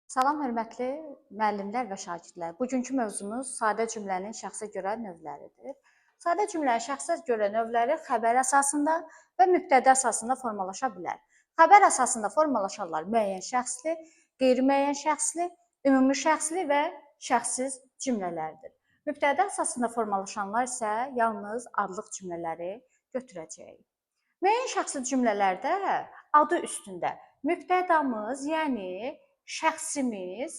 Salam hörmətli müəllimlər və şagirdlər. Bugünkü mövzumuz sadə cümlənin şəxsə görə növləridir. Sadə cümlənin şəxsə görə növləri xəbər əsasında və mübtəda əsasında formalaşa bilər. Xəbər əsasında formalaşanlar müəyyən şəxsli, qeyri-müəyyən şəxsli, ümumi şəxsli və şəxssiz cümlələrdir. Mübtəda əsasında formalaşanlar isə yalnız adlıq cümlələri götürəcəyik. Müəyyən şəxsli cümlələrdə adı üstündə mübtədamız, yəni şəxsimiz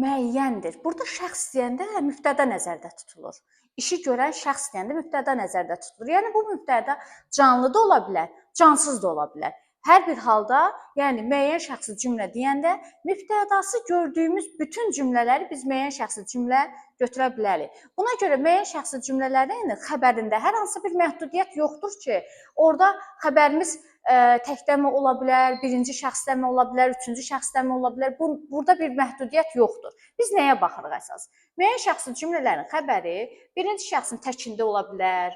müəyyəndir. Burada şəxs deyəndə mübtəda nəzərdə tutulur. İşi görən şəxs deyəndə mübtəda nəzərdə tutulur. Yəni bu mübtəda canlı da ola bilər, cansız da ola bilər. Hər bir halda, yəni müəyyən şəxsi cümlə deyəndə mübtədası gördüyümüz bütün cümlələri biz müəyyən şəxsi cümlə götürə bilərik. Buna görə müəyyən şəxsi cümlələrin xəbərində hər hansı bir məhdudiyyət yoxdur ki, orada xəbərimiz təkdəmə ola bilər, birinci şəxsdəmə ola bilər, üçüncü şəxsdəmə ola bilər. Burada bir məhdudiyyət yoxdur. Biz nəyə baxırıq əsas? Müəyyən şəxsi cümlələrin xəbəri birinci şəxsin təkində ola bilər,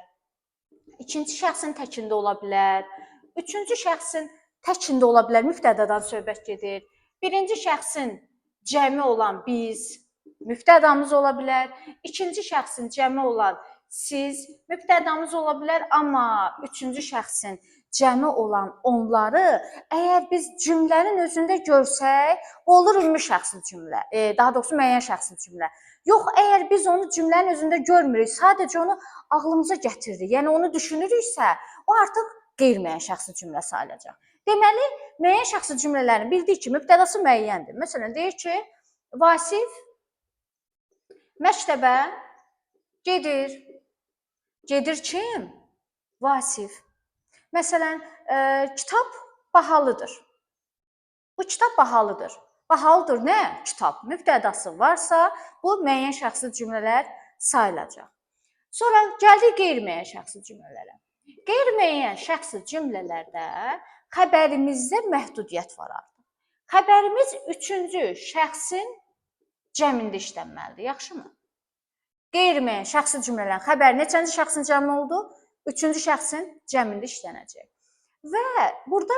ikinci şəxsin təkində ola bilər, üçüncü şəxsin təkində ola bilər, mübtədadan söhbət gedir. Birinci şəxsin cəmi olan biz, mübtədamız ola bilər. İkinci şəxsin cəmi olan siz, mübtədamız ola bilər, amma üçüncü şəxsin cəmi olan onları əgər biz cümlənin özündə görsək, bu olur ümumi şəxsi cümlə, daha doğrusu müəyyən şəxsi cümlə. Yox, əgər biz onu cümlənin özündə görmürük, sadəcə onu ağlımıza gətiririk, yəni onu düşünürüksə, o artıq qeyri-müəyyən şəxsi cümlə sayılacaq. Deməli, müəyyən şəxsi cümlələrin bildik ki, mübtədası müəyyəndir. Məsələn, deyir ki, Vasif məktəbə gedir. Gedir kim? Vasif. Məsələn, kitab bahalıdır. Bu kitab bahalıdır. Bahalıdır nə? Kitab. Mübtədası varsa, bu müəyyən şəxsi cümlələr sayılacaq. Sonra gəldik qeyri-müəyyən şəxsi cümlələrə. Qeyri-müəyyən şəxsi cümlələrdə xəbərimizdə məhdudiyyət var artıq. Xəbərimiz üçüncü şəxsin cəmində işlənməlidir. Yaxşımı? Qeyri-müəyyən şəxsi cümlələrin xəbəri neçənci şəxsin cəmi oldu? Üçüncü şəxsin cəmində işlənəcək. Və burada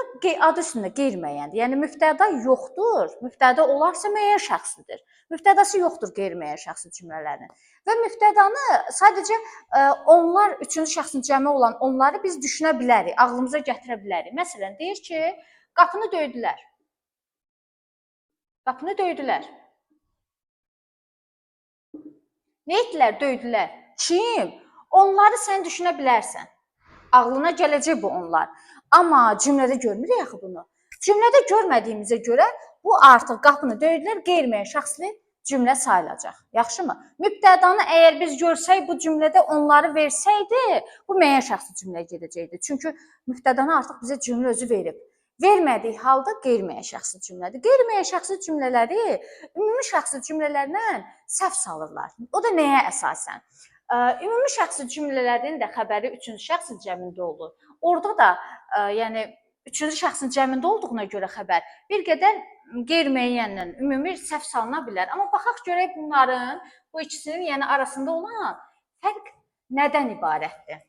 adı üstündə qeyri-müəyyəndir. Yəni mübtəda yoxdur. Mübtəda olarsa müəyyən şəxslidir. Mübtədası yoxdur qeyri-müəyyən şəxsi cümlələrinin. Və mübtədanı sadəcə onlar üçüncü şəxsin cəmi olan onları biz düşünə bilərik, ağlımıza gətirə bilərik. Məsələn, deyir ki, qapını döydülər. Qapını döydülər. Nə etdilər? Döydülər. Kim? Onları sən düşünə bilərsən. Ağlına gələcək bu onlar. Amma cümlədə görmürük axı bunu. Cümlədə görmədiyimizə görə bu artıq qapını döydülər, qeyri-müəyyən şəxsli cümlə sayılacaq. Yaxşımı? Mübtədanı əgər biz görsək bu cümlədə onları versəydi, bu müəyyən şəxsli cümləyə gedəcəkdi. Çünki mübtədanı artıq bizə cümlə özü verib. Vermədiyi halda qeyri-müəyyən şəxsi cümlədir. Qeyri-müəyyən şəxsi cümlələri ümumi şəxsi cümlələrlə səhv salırlar. O da nəyə əsasən? Ümumi şəxsi cümlələrin də xəbəri üçüncü şəxsin cəmində olur. Orada da yəni üçüncü şəxsin cəmində olduğuna görə xəbər bir qədər qeyri-müəyyənlə ümumi səhv salına bilər. Amma baxaq görək bunların, bu ikisinin yəni arasında olan fərq nədən ibarətdir?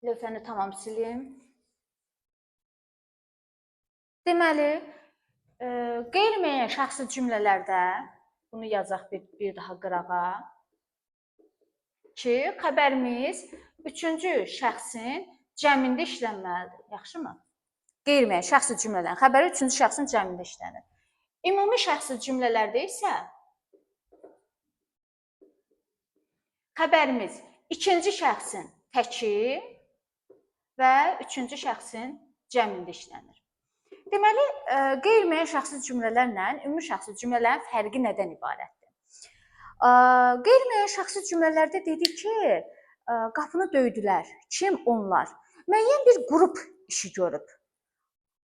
Lövhəni tamam silim. Deməli, qeyri-müəyyən şəxsi cümlələrdə bunu yazaq bir daha qırağa ki, xəbərimiz üçüncü şəxsin cəmində işlənməlidir. Yaxşımı? Qeyri-müəyyən şəxsi cümlələrin xəbəri üçüncü şəxsin cəmində işlənir. Ümumi şəxsi cümlələrdə isə xəbərimiz ikinci şəxsin təki və üçüncü şəxsin cəmində işlənir. Deməli, qeyri-müəyyən şəxsi cümlələrlə ümumi şəxsi cümlələrin fərqi nədən ibarətdir? Qeyri-müəyyən şəxsi cümlələrdə dedik ki, qapını döydülər. Kim onlar? Müəyyən bir qrup işi görüb.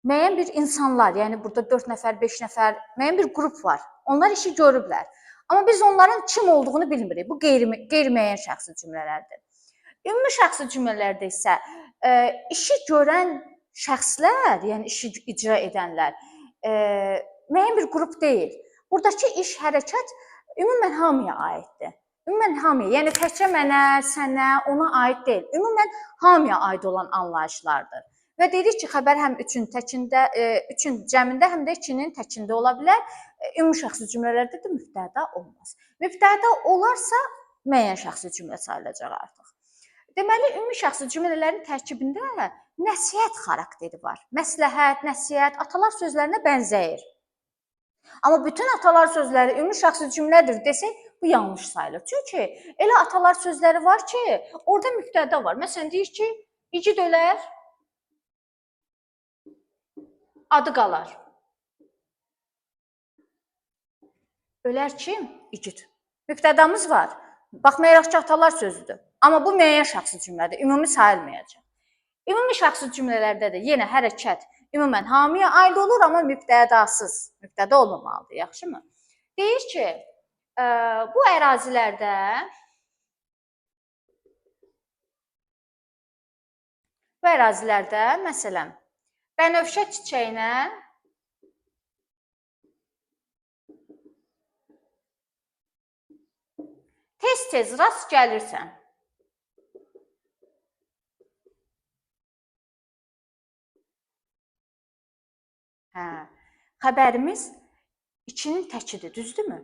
Müəyyən bir insanlar, yəni burada 4 nəfər, 5 nəfər, müəyyən bir qrup var. Onlar işi görüblər. Amma biz onların kim olduğunu bilmirik. Bu qeyri-müəyyən şəxsi cümlələrdir. Ümumi şəxsi cümlələrdə isə işi görən şəxslər, yəni işi icra edənlər müəyyən bir qrup deyil. Buradakı iş, hərəkət ümumən hamıya aiddir. Ümumən hamıya, yəni təkcə mənə, sənə, ona aid deyil. Ümumən hamıya aid olan anlayışlardır. Və dedik ki, xəbər həm üçün təkində, üçün cəmində, həm də ikinin təkində ola bilər. Ümumi şəxsi cümlələrdə də mübtəda olmaz. Mübtəda olarsa müəyyən şəxsi cümlə sayılacaq artıq. Deməli, ümumi şəxsi cümlələrin tərkibində nəsihət xarakteri var. Məsləhət, nəsihət atalar sözlərinə bənzəyir. Amma bütün atalar sözləri ümumi şəxsi cümlədir desək, bu yanlış sayılır. Çünki elə atalar sözləri var ki, orada mübtəda var. Məsələn, deyir ki, igid ölər, adı qalar. Ölər kim? İgid. Mübtədamız var. Baxmayaraq ki, atalar sözüdür. Amma bu müəyyən şəxsi cümlədir, ümumi sayılmayacaq. Ümumi şəxsi cümlələrdə də yenə hərəkət ümumən hamıya aid olur, amma mübtədasız, mübtəda olmamalıdır, yaxşımı? Deyir ki, bu ərazilərdə məsələn, bənövşə çiçəyinə tez-tez rast gəlirsən. Hə, xəbərimiz ikinin təkidir, düzdürmü?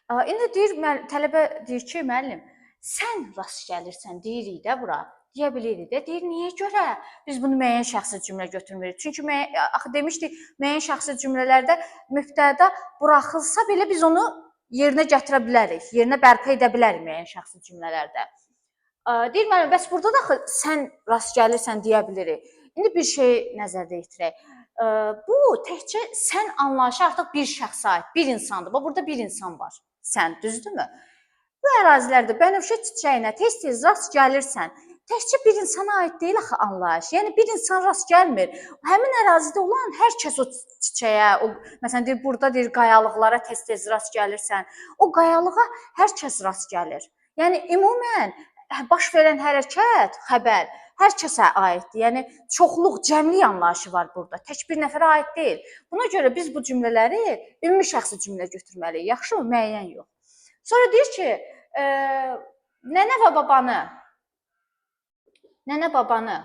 İndi deyir, tələbə deyir ki, müəllim, sən rast gəlirsən, deyirik də bura, deyə bilirik də. Deyir, niyə görə biz bunu müəyyən şəxsi cümlə götürmürük? Çünki axı demişdik, müəyyən şəxsi cümlələrdə mübtəda buraxılsa belə biz onu yerinə gətirə bilərik, yerinə bərpa edə bilərik müəyyən şəxsi cümlələrdə. Deyir, müəllim, bəs burada da axı sən rast gəlirsən deyə bilirik. İndi bir şey nəzərdə yetirək. Bu təkcə sən anlayışı artıq bir şəxsə aid, bir insandır. Bax, burada bir insan var. Sən, düzdürmü? Bu ərazilərdə bənövşə çiçəyinə tez-tez rast gəlirsən. Təkcə bir insana aid deyil axı anlayış. Yəni bir insan rast gəlmir. Həmin ərazidə olan hər kəs o çiçəyə, o məsələn deyir burada deyir qayalıqlara tez-tez rast gəlirsən. O qayalığa hər kəs rast gəlir. Yəni ümumən baş verən hərəkət, xəbər hər kəsə aiddir. Yəni çoxluq, cəmlik anlayışı var burada. Tək bir nəfərə aid deyil. Buna görə biz bu cümlələri ümumi şəxsi cümlə götürməliyik. Yaxşımı? Müəyyən yox. Sonra deyir ki, nənə və babanı, nənə babanı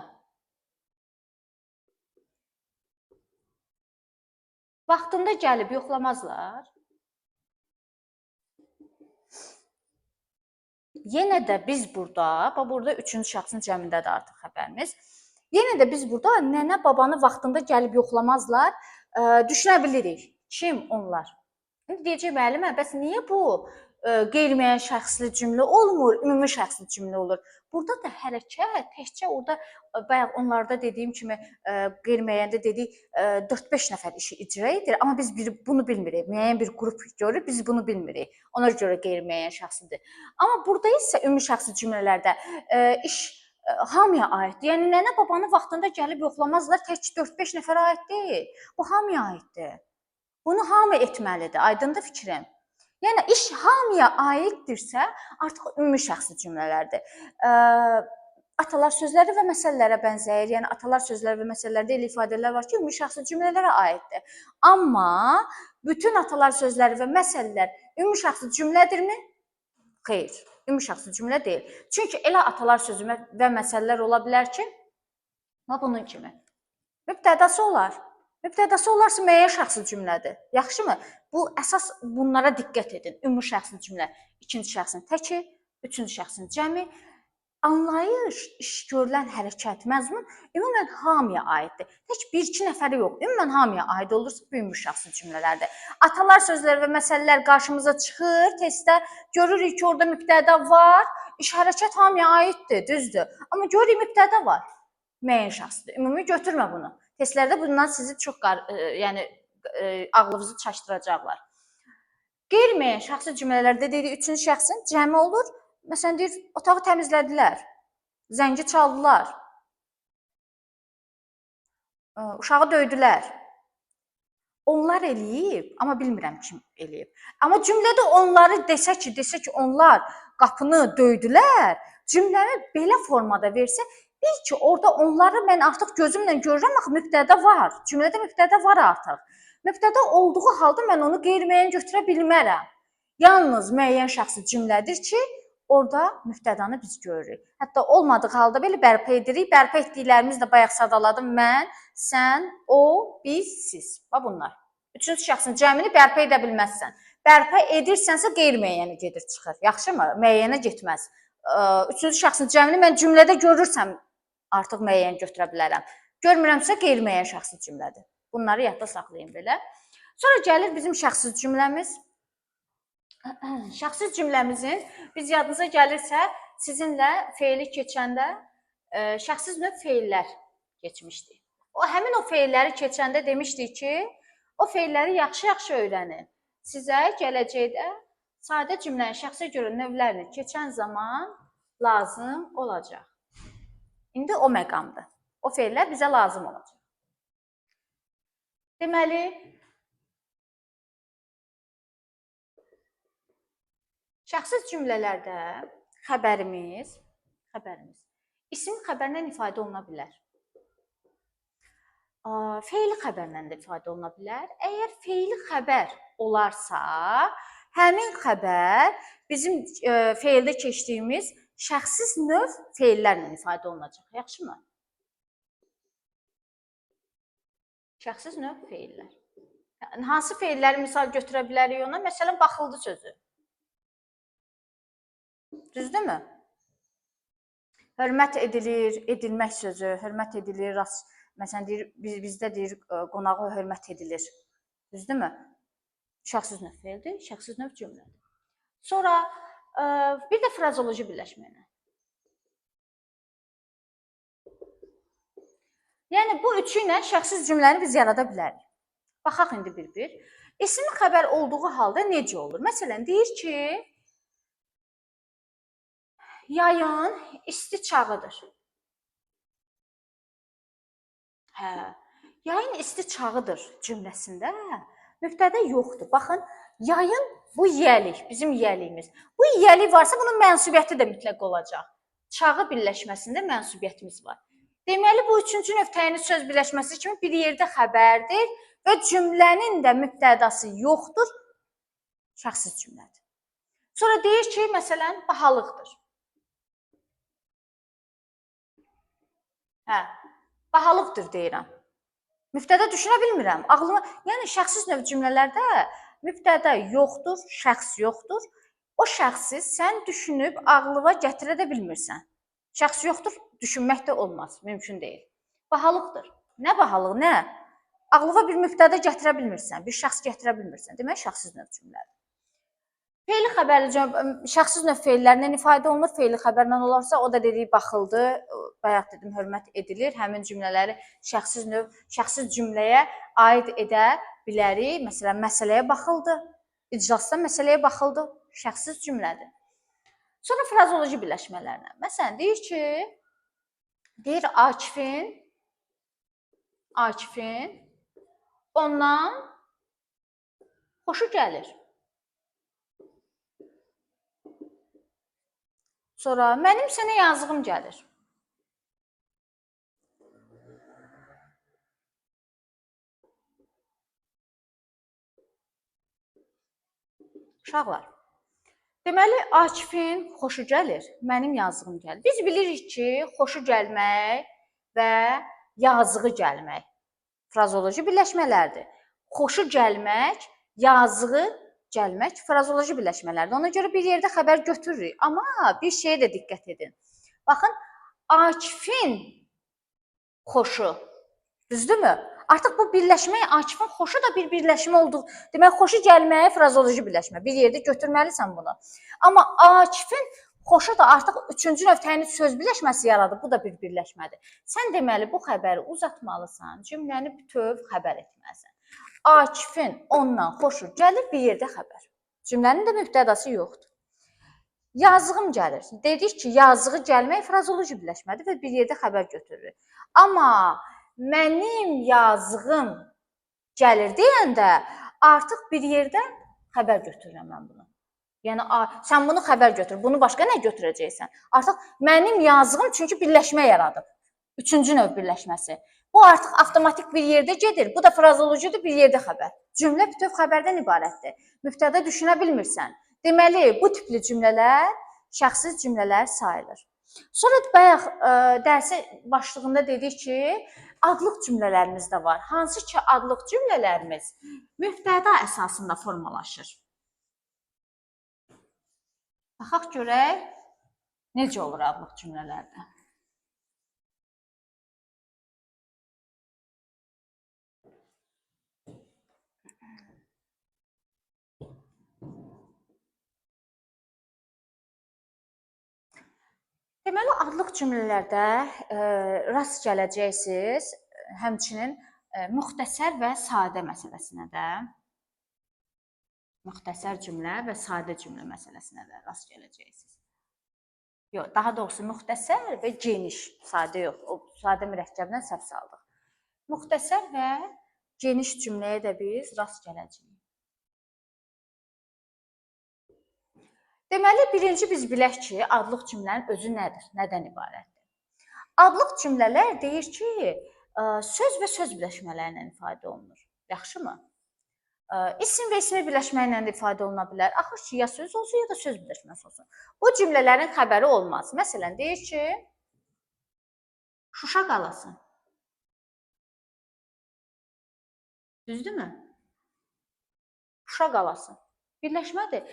vaxtında gəlib yoxlamazlar. Yenə də biz burada, bax burada üçüncü şəxsin cəmindədir artıq xəbərimiz. Yenə də biz burada nənə babanı vaxtında gəlib yoxlamazlar, düşünə bilirik. Kim onlar? İndi deyəcək müəllimə, bəs niyə bu qeyri-müəyyən şəxsli cümlə olmur, ümumi şəxsli cümlə olur? Burada da hərəkət təkcə orada bayaq onlarda dediyim kimi qeyri-müəyyəndə dedik 4-5 nəfər işi icra edir, amma biz bunu bilmirik. Müəyyən bir qrup görür, biz bunu bilmirik. Ona görə qeyri-müəyyən şəxslidir. Amma burada isə ümumi şəxsi cümlələrdə iş hamıya aiddir. Yəni nənə babanı vaxtında gəlib yoxlamazlar, tək 4-5 nəfərə aid deyil. Bu hamıya aiddir. Bunu hamı etməlidir. Aydındır fikrim? Yəni iş hamıya aiddirsə, artıq ümumi şəxsi cümlələrdir. Atalar sözləri və məsəllərə bənzəyir. Yəni atalar sözləri və məsəllərdə elə ifadələr var ki, ümumi şəxsi cümlələrə aiddir. Amma bütün atalar sözləri və məsələlər ümumi şəxsi cümlədirmi? Xeyr, ümumi şəxsi cümlə deyil. Çünki elə atalar sözü və məsələlər ola bilər ki, bunun kimi. Mübtədası olar. Mübtədası olarsa müəyyən şəxsi cümlədir. Yaxşımı? Bu əsas bunlara diqqət edin. Ümumi şəxsi cümlə ikinci şəxsin təki, üçüncü şəxsin cəmi. Anlayış, iş görülən hərəkət, məzmun ümumən hamıya aiddir. Tək bir-iki nəfərə yox, ümumən hamıya aid olursa bu ümumi şəxsi cümlələrdir. Atalar sözləri və məsələlər qarşımıza çıxır, testdə görürük ki, orada mübtəda var, iş hərəkət hamıya aiddir, düzdür. Amma görürük mübtəda var, müəyyən şəxsdir. Ümumi götürmə bunu. Testlərdə bundan sizi çox ağlınızı çaşdıracaqlar. Qeyri-müəyyən şəxsi cümlələrdə dedik üçüncü şəxsin cəmi olur. Məsələn deyir, otağı təmizlədilər, zəngi çaldılar, uşağı döydülər. Onlar eləyib, amma bilmirəm kim eləyib. Amma cümlədə onları desə ki, onlar qapını döydülər, cümləni belə formada versə, bil ki, orada onları mən artıq gözümlə görürəm, axı mübtəda var. Cümlədə mübtəda var artıq. Mübtəda olduğu halda mən onu qeyri-müəyyən götürə bilmərəm. Yalnız müəyyən şəxsi cümlədir ki, Orada mübtədanı biz görürük. Hətta olmadığı halda belə bərpa edirik. Bərpa etdiklərimizi də bayaq sadaladım. Mən, sən, o, biz, siz. Bax bunlar. Üçüncü şəxsin cəmini bərpa edə bilməzsən. Bərpa edirsənsə qeyri-müəyyənə gedir, çıxır. Yaxşımı? Müəyyənə getməz. Üçüncü şəxsin cəmini mən cümlədə görürsəm artıq müəyyən götürə bilərəm. Görmürəmsə qeyri-müəyyən şəxsi cümlədir. Bunları yadda saxlayın belə. Sonra gəlir bizim şəxsiz cümləmiz. Şəxsiz cümləmizin biz yadınıza gəlirsə sizinlə feili keçəndə şəxsiz növ feillər keçmişdik. O həmin o feilləri keçəndə demişdik ki, o feilləri yaxşı-yaxşı öyrənin. Sizə gələcəkdə sadə cümlənin şəxsə görə növlərini keçən zaman lazım olacaq. İndi o məqamdır. O feillər bizə lazım olacaq. Deməli, şəxsiz cümlələrdə xəbərimiz isim xəbərlə ifadə oluna bilər. Feili xəbərlə də ifadə oluna bilər. Əgər feili xəbər olarsa, həmin xəbər bizim feildə keçdiyimiz şəxsiz növ feillərlə ifadə olunacaq. Yaxşımı? Şəxsiz növ feillər. Yəni, hansı feilləri misal götürə bilərik ona? Məsələn, baxıldı sözü. Düzdürmü? Hörmət edilir, edilmək sözü, hörmət edilir, rast, məsələn, deyir, bizdə deyir, qonağa hörmət edilir. Düzdürmü? Şəxsiz növ feildir, şəxsiz növ cümlədir. Sonra bir də frazoloji birləşmə ilə. Yəni, bu üçü ilə şəxsiz cümləni biz yarada bilərik. Baxaq indi bir-bir. İsim xəbər olduğu halda necə olur? Məsələn, deyir ki, yayın isti çağıdır. Hə, yayın isti çağıdır cümləsində mübtəda yoxdur. Baxın, yayın bu yiyəlik, bizim yiyəliyimiz. Bu yiyəlik varsa bunun mənsubiyyəti də mütləq olacaq. Çağı birləşməsində mənsubiyyətimiz var. Deməli, bu üçüncü növ təyini söz birləşməsi kimi bir yerdə xəbərdir və cümlənin də mübtədası yoxdur, şəxsiz cümlədir. Sonra deyir ki, məsələn, bahalıqdır. Hə, bahalıqdır deyirəm. Mübtəda düşünə bilmirəm. Ağlıma, yəni şəxsiz növ cümlələrdə mübtəda yoxdur, şəxs yoxdur. O şəxsi sən düşünüb ağlıma gətirə də bilmirsən. Şəxs yoxdur, düşünmək də olmaz, mümkün deyil. Bahalıqdır. Nə bahalığı, nə? Ağlıma bir mübtəda gətirə bilmirsən, bir şəxs gətirə bilmirsən. Demək, şəxsiz növ cümlədir. Feili xəbərli şəxsiz növ feillərlə ifadə olunur. Feili xəbərlə olarsa, o da dediyi baxıldı, bayaq dedim, hörmət edilir. Həmin cümlələri şəxsiz növ, şəxsiz cümləyə aid edə bilərik. Məsələn, məsələyə baxıldı, iclasda məsələyə baxıldı, şəxsiz cümlədir. Sonra frazoloji birləşmələrlə. Məsələn, deyir ki, deyir Akifin ondan xoşu gəlir. Sonra mənim sənə yazığım gəlir. Uşaqlar, deməli, Akifin xoşu gəlir, mənim yazığım gəlir. Biz bilirik ki, xoşu gəlmək və yazığı gəlmək frazoloji birləşmələrdir. Xoşu gəlmək, yazığı gəlmək frazoloji birləşmələrdir. Ona görə bir yerdə xəbər götürürük. Amma bir şeyə də diqqət edin. Baxın, Akifin xoşu, düzdürmü? Artıq bu birləşmə, Akifin xoşu da bir birləşmə oldu. Demək, xoşu gəlməyə frazoloji birləşmə. Bir yerdə götürməlisən bunu. Amma Akifin xoşu da artıq üçüncü növ təyini söz birləşməsi yaradır. Bu da bir birləşmədir. Sən deməli, bu xəbəri uzatmalısan, cümləni bütöv xəbər etməlisən. Akifin ondan xoşu gəlir, bir yerdə xəbər. Cümlənin də mübtədası yoxdur. Yazığım gəlir. Dedik ki, yazığı gəlmək frazoloji birləşmədir və bir yerdə xəbər götürür. Amma mənim yazığım gəlir deyəndə artıq bir yerdə xəbər götürürəm mən bunu. Yəni, sən bunu xəbər götür, bunu başqa nə götürəcəksən? Artıq mənim yazığım çünki birləşmə yaradıb. Üçüncü növ birləşməsi. Bu artıq avtomatik bir yerdə gedir. Bu da frazolojidir, bir yerdə xəbər. Cümlə bütöv xəbərdən ibarətdir. Mübtəda düşünə bilmirsən. Deməli, bu tipli cümlələr Şəxssiz cümlələr sayılır. Sonra bayaq dərsin başlığında dedik ki, adlıq cümlələrimiz də var. Hansı ki, adlıq cümlələrimiz mübtəda əsasında formalaşır. Baxaq görək, necə olur adlıq cümlələrdə. Deməli, adlıq cümlələrdə rast gələcəksiniz, həmçinin müxtəsər və sadə məsələsinə də, müxtəsər cümlə və sadə cümlə məsələsinə də rast gələcəksiniz. Yox, daha doğrusu müxtəsər və geniş, sadə yox, o sadə mürəkkəbdən səhv saldıq. Müxtəsər və geniş cümləyə də biz rast gələcəyik. Deməli, birinci biz bilək ki, adlıq cümlənin özü nədir, nədən ibarətdir? Adlıq cümlələr deyir ki, söz və söz birləşmələri ilə ifadə olunur. Yaxşımı? İsim və ismi birləşmə ilə də ifadə oluna bilər. Axır ki, ya söz olsun, ya da söz birləşməsi olsun. Bu cümlələrin xəbəri olmaz. Məsələn, deyir ki, Şuşa qalası. Düzdürmü? Şuşa qalası. Birləşmədir.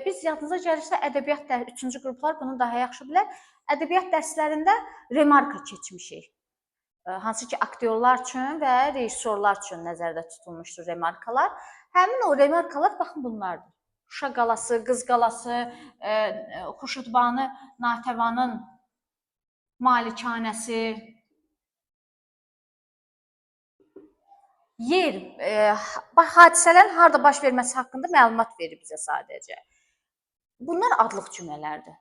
Biz yadınıza gəlirsə, ədəbiyyat 3-cü qruplar bunu daha yaxşı bilər. Ədəbiyyat dərslərində remarka keçmişik. Hansı ki, aktyorlar üçün və rejissorlar üçün nəzərdə tutulmuşdur remarkalar. Həmin o remarkalar, baxın, bunlardır. Şuşa qalası, Qız qalası, Xurşudbanu Natəvanın malikanəsi, yer, hadisələrin harada baş verməsi haqqında məlumat verir bizə sadəcə. Bunlar adlıq cümlələrdir.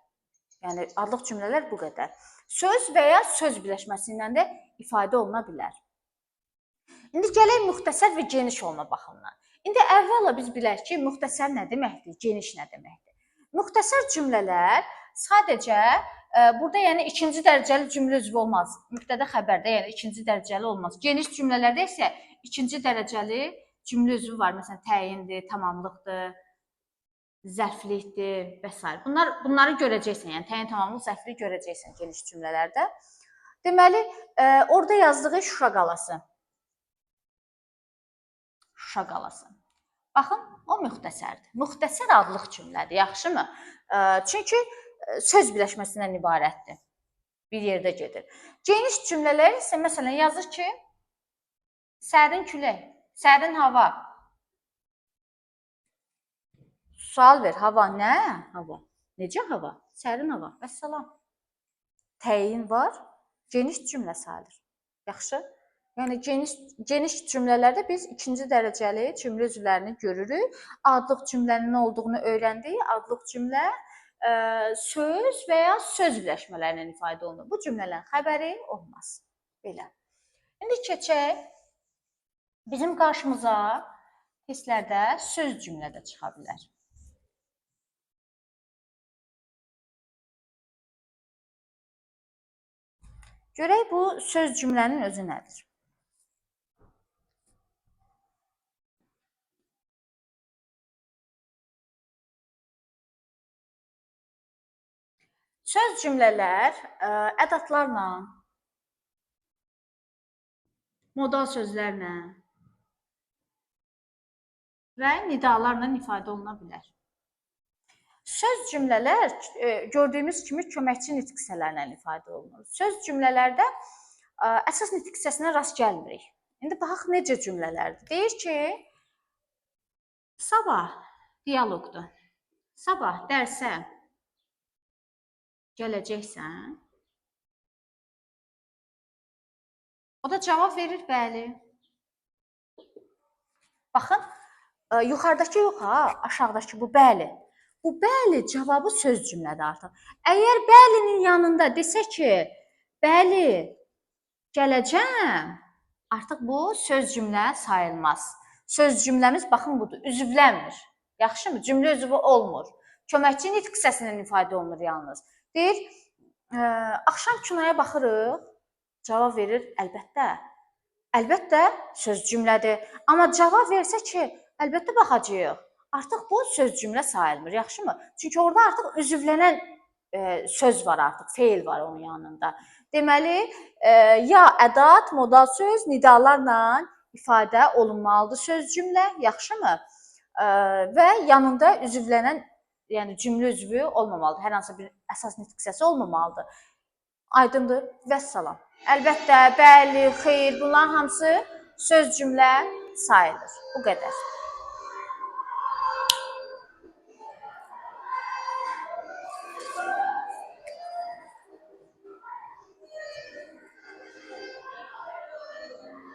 Yəni, adlıq cümlələr bu qədər. Söz və ya söz birləşməsi ilə də ifadə oluna bilər. İndi gələk müxtəsər və geniş olma baxımından. İndi əvvəla biz bilək ki, müxtəsər nə deməkdir, geniş nə deməkdir. Müxtəsər cümlələr sadəcə burada, yəni ikinci dərəcəli cümlə üzvü olmaz. Mübtəda xəbərdə, yəni ikinci dərəcəli olmaz. Geniş cümlələrdə isə ikinci dərəcəli cümlə üzvü var. Məsələn, təyindir, tamamlıqdır, zərflikdir və s. Bunları görəcəksən, yəni təyin, tamamlıq, zərflik görəcəksən geniş cümlələrdə. Deməli, orada yazdığı Şuşa qalası. Şuşa qalası. Baxın, o müxtəsərdir. Müxtəsər adlıq cümlədir, yaxşımı? Çünki söz birləşməsindən ibarətdir. Bir yerdə gedir. Geniş cümlələr isə, məsələn, yazır ki, sərin külək, sərin hava. Sual ver, hava nə? Hava. Necə hava? Sərin hava. Vəssalam. Təyin var, geniş cümlə sayılır. Yaxşı? Yəni, geniş cümlələrdə biz ikinci dərəcəli cümlə üzvlərini görürük. Adlıq cümlənin nə olduğunu öyrəndik. Adlıq cümlə söz və ya söz birləşmələri ilə ifadə olunur. Bu cümlələrin xəbəri olmaz. Belə. İndi keçək. Bizim qarşımıza testlərdə söz cümlə də çıxa bilər. Görək bu söz cümlənin özü nədir? Söz cümlələr ədadlarla, modal sözlərlə və nidalarla ifadə oluna bilər. Söz cümlələr gördüyümüz kimi köməkçi nitq hissələrlə ifadə olunur. Söz cümlələrdə əsas nitq hissəsinə rast gəlmirik. İndi baxaq necə cümlələrdir. Deyir ki, sabah dialoqdur. Sabah dərsə gələcəksən. O da cavab verir, bəli. Baxın, yuxarıdakı yox ha, aşağıdakı bu bəli. Bu bəli cavabı söz cümlədir artıq. Əgər bəlinin yanında desə ki, bəli, gələcəm, artıq bu söz cümlə sayılmaz. Söz cümləmiz baxın budur, üzvlənmir. Yaxşımı? Cümlə üzvü olmur. Köməkçi nitq hissəsindən ifadə olunur yalnız. Deyir, axşam kinoya baxırıq, cavab verir, əlbəttə. Əlbəttə, söz cümlədir. Amma cavab versə ki, əlbəttə baxacağıq. Artıq bu söz cümlə sayılmır, yaxşımı? Çünki orada artıq üzvlənən söz var artıq, feil var onun yanında. Deməli, ya ədat, modal söz nidalarla ifadə olunmalıdır söz cümlə, yaxşımı? Və yanında üzvlənən, yəni cümlə üzvü olmamalıdır. Hər hansı bir əsas nitq hissəsi olmamalıdır. Aydındır? Vəssalam. Əlbəttə, bəli, xeyr, bunların hamısı söz cümlə sayılır. Bu qədər.